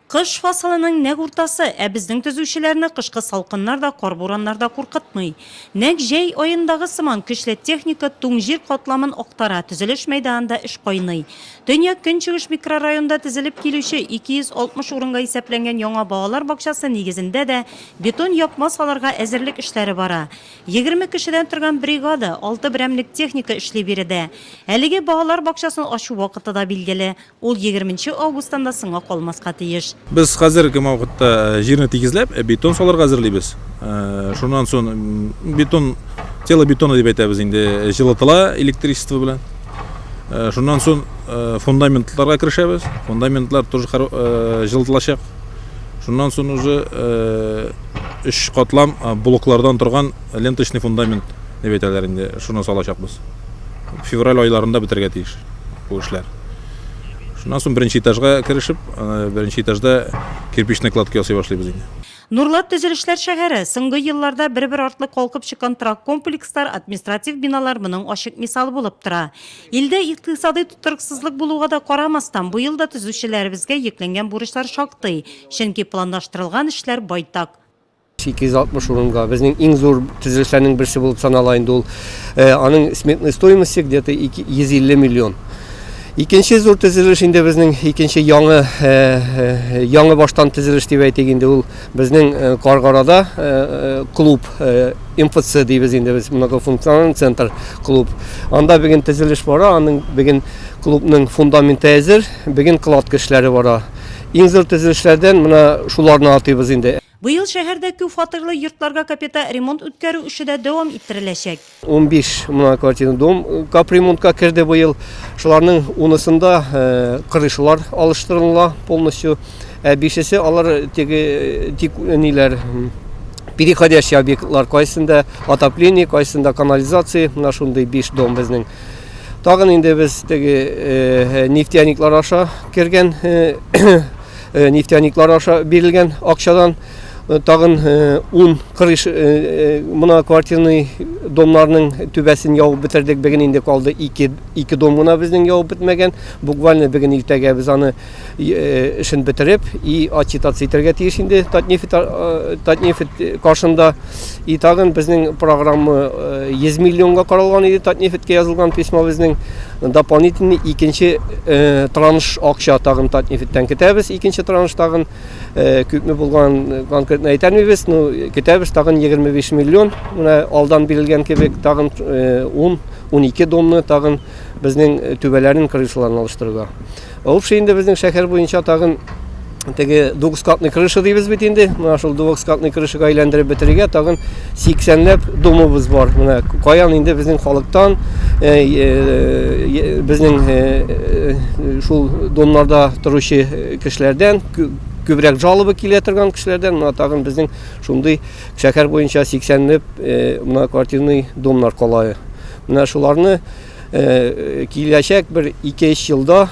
Кыш фасылының нәкъ уртасы, ә безнең төзүчеләрне кышкы салкыннар да, кар-бураннар да куркытмый. Нәкъ җәй аендагы сыман көчле техника туң җир катламын актара, төзелеш мәйданында эш кайный. Төньяк-Көнчыгыш микрорайонда тезелеп килүче 260 урынга исәпләнгән яңа балалар бакчасы нигезендә дә бетон япма салырга әзерлек эшләре бара. 20 кешедән торган бригада, алты берәмлек техника эшли биредә. Әлеге балалар бакчасын ачу вакыты да билгеле. Ул егерменче августтан да соңга калмаска тиеш. Без хәзерге вакытта җирне тигезләп, бетон салырга әзерлибез. Шуннан соң бетон, тело бетона дип әйтәбез инде, җылытыла электричество белән. Шуннан соң фундаментларга керешәбез. Фундаментлар тоже җылытылачак. Шуннан соң уже өч катлам блоклардан торган ленточный фундамент дип әйтәләр инде, шуны салачакбыз. Февраль айларында бетәргә тиеш. Бу эшләр. Шуннан соң беренче этажга керешеп, беренче этажда кирпичный кладка ясый башлыйбыз инде. Нурлат төзелешләр шәһәре. Соңгы елларда бер-бер артлы калкып чыккан торак комплекслар, административ биналар моның ачык мисалы булып тора. Илдә икътисадый тотрыксызлык булуга да карамастан, бу елда төзүчеләребезгә йөкләнгән бурычлар шактый, чөнки планлаштырылган эшләр байтак. 260 урынга безнең иң зур төзелешләрнең берсе булып санала инде ул. Э, аның сметной стоимости где-то 150 миллион. Икенче зур төзелеш инде безнең икенче яңы э, э, яңы баштан төзелеш дип әйтик инде ул безнең Каргарада клуб МФЦ дибез инде без многофункциональный центр клуб. Анда бүген төзелеш бара, аның бүген клубның фундаменты әзер, бүген кладка эшләре бара. Иң зур төзелешләрдән менә шуларны атыйбыз инде. Быел шәһәрдә күп фатирлы йортларга капита ремонт үткәрү эше дә дәвам иттереләчәк. 15 многоквартирный дом э, капремонтка керде быел. Шуларның унысында э, крышалар алыштырыла полностью. Ә бишесе алар теге э, тик ниләр переходящий объектлар, кайсында отопление, кайсында канализация, менә шундый биш дом безнең. Тагын инде без теге нефтяниклар аша кергән Э, нефтяниклар аша бирелгән акчадан э, тагын 10 э, крыш многоквартирный домнарның түбәсен ябып бетердек. Бүген инде калды 2 2 дом гына безнең ябып бетмәгән. Буквально бүген иртәгә без аны эшен бетереп и отчитаться итәргә тиеш инде Татнефть Татнефть каршында. И тагын безнең программа 100 миллионга каралган иде Татнефтькә язылган письмо безнең. Дополнительный икенче э, транш акча тагын Татнефтьтән көтәбез, икенче транш тагын э, күпме булган э, конкретно әйтәлмибез, но көтәбез тагын 25 миллион, менә алдан бирелгән кебек тагын 10 12 домны тагын безнең түбәләрен, крышаларын алыштырырга. Общий инде безнең шәһәр буенча тагын теге двухскатный крыша дибез бит инде. Менә шул двухскатный крышага әйләндереп бетерергә тагын 80ләп домыбыз бар. Менә каян инде безнең халыктан, э, э, безнең э, шул домнарда торучы кешеләрдән күбрәк жалоба килә торган кешеләрдән менә тагын безнең шундый шәһәр буенча 80ләп многоквартирный домнар кала. Менә шуларны киләчәк бер 2-3 елда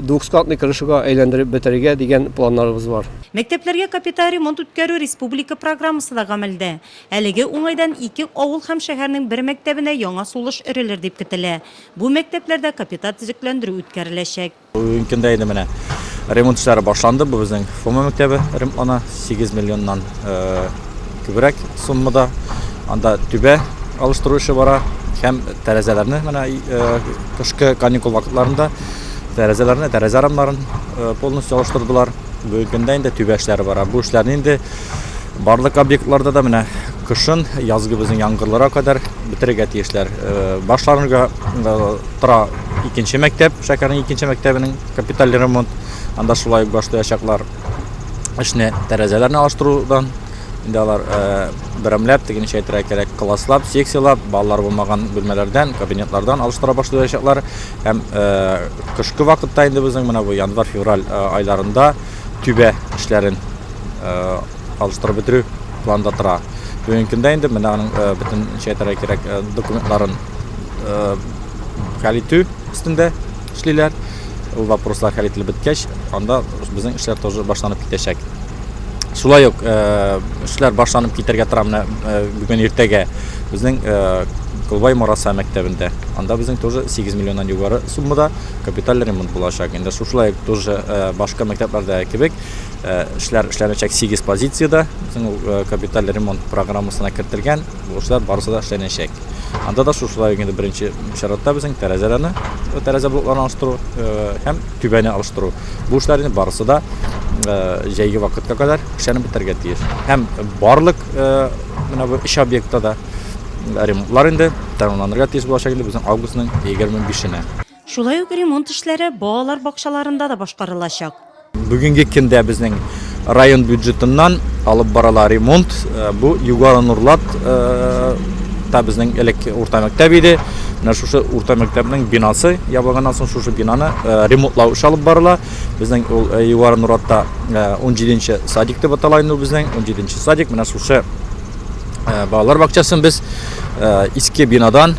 двухскатный крышага әйләндереп бетерергә дигән планнарыбыз бар. Мәктәпләргә капиталь ремонт үткәрү республика программасы да гамәлдә. Әлеге уңайдан ике авыл һәм шәһәрнең бер мәктәбенә яңа сулыш өрелер дип көтелә. Бу мәктәпләрдә капиталь төзекләндерү үткәреләчәк. Бүгенге көндә инде менә ремонт эшләре башланды. Бу безнең Фома мәктәбе ремонтлана. 8 миллионнан э, күбрәк суммада. Анда түбә алыштыру эше бара һәм тәрәзәләрне менә э, кышкы каникул вакытларында тәрәзәләрне, тәрәзә рамнарын э, полностью алыштырдылар. Бүгенге көндә инде түбә эшләре бара. Бу эшләрне инде барлык объектларда да менә кышын, язгы безнең яңгырларга кадәр бетерергә тиешләр. Башларга тора икенче мәктәп, Шәкәрнең икенче мәктәбенең капиталь ремонт. Анда шулай ук башлаячаклар эшне тәрәзәләрне алыштырудан. Инде алар берәмләп, теге ничә әйтергә кирәк, класслап, секцияләп, балалар булмаган бүлмәләрдән, кабинетлардан алыштыра башлаячаклар. Һәм кышкы вакытта инде безнең менә бу январь-февраль айларында түбә эшләрен алыштырып бетерү планда тора. Бүгенге көндә инде менә аның бөтен ничә әйтергә кирәк, документларын хәл итү өстендә эшлиләр. Ул вопрослар хәл ителеп беткәч, анда безнең эшләр тоже башланып китәчәк. Шулай ук эшләр башланып китәргә тора менә бүген иртәгә безнең Акылбай Мораса мәктәбендә. Анда безнең тоже 8 миллионнан югары суммада капиталь ремонт булачак. Инде шушылай тоже башка мәктәпләрдә кебек эшләр эшләнәчәк 8 позициядә. Безнең ул капиталь ремонт программасына кертелгән. Бу эшләр барысы да эшләнәчәк. Анда да шушылай инде беренче чиратта безнең тәрәзәләрне, тәрәзә блокларын алыштыру һәм түбәне алыштыру. Бу эшләр инде барысы да җәйге вакытка кадәр эшләнеп бетәргә тиеш. Һәм барлык менә бу өч объектта да ремонтлар инде тәмамланырга тиеш булачак инде безнең августның 25-енә. Шулай ук ремонт эшләре балалар бакчаларында да башкарылачак. Бүгенге көндә безнең район бюджетыннан алып барыла ремонт. Бу Югары Нурлат та безнең элек урта мәктәп иде. Менә шушы урта мәктәпнең бинасы ябылганнан соң шушы бинаны ремонтлау эше алып барыла. Безнең ул Югары Нурлатта 17 садик дип атала инде ул безнең 17 садик. Менә шушы балалар бакчасын без иске бинадан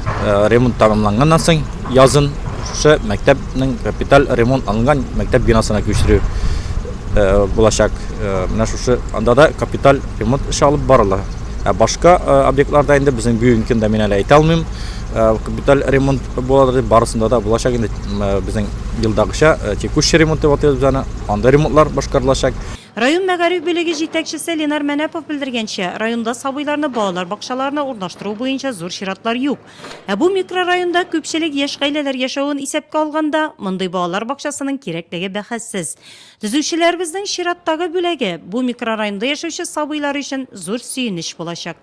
ремонт тәмамланганнан соң язын шушы мәктәпнең капиталь ремонт алынган мәктәп бинасына күчерү булачак. Менә шушы анда да капиталь ремонт эше алып барыла. Ә башка объектларда инде безнең бүгенге көндә мин әле әйтә алмыйм, капиталь ремонт буладыр дип, барысында да булачак инде безнең елдагыча текущий ремонт дип атыйбыз без аны. Анда ремонтлар башкарылачак. Район мәгариф бүлеге җитәкчесе Ленар Мәнәпов белдергәнчә, районда сабыйларны балалар бакчаларына урнаштыру буенча зур чиратлар юк. Ә бу микрорайонда күпчелек яшь гаиләләр яшәвен исәпкә алганда, мондый балалар бакчасының кирәклеге бәхәссез. Төзүчеләребезнең чираттагы бүләге бу микрорайонда яшәүче сабыйлар өчен зур сөенеч булачак.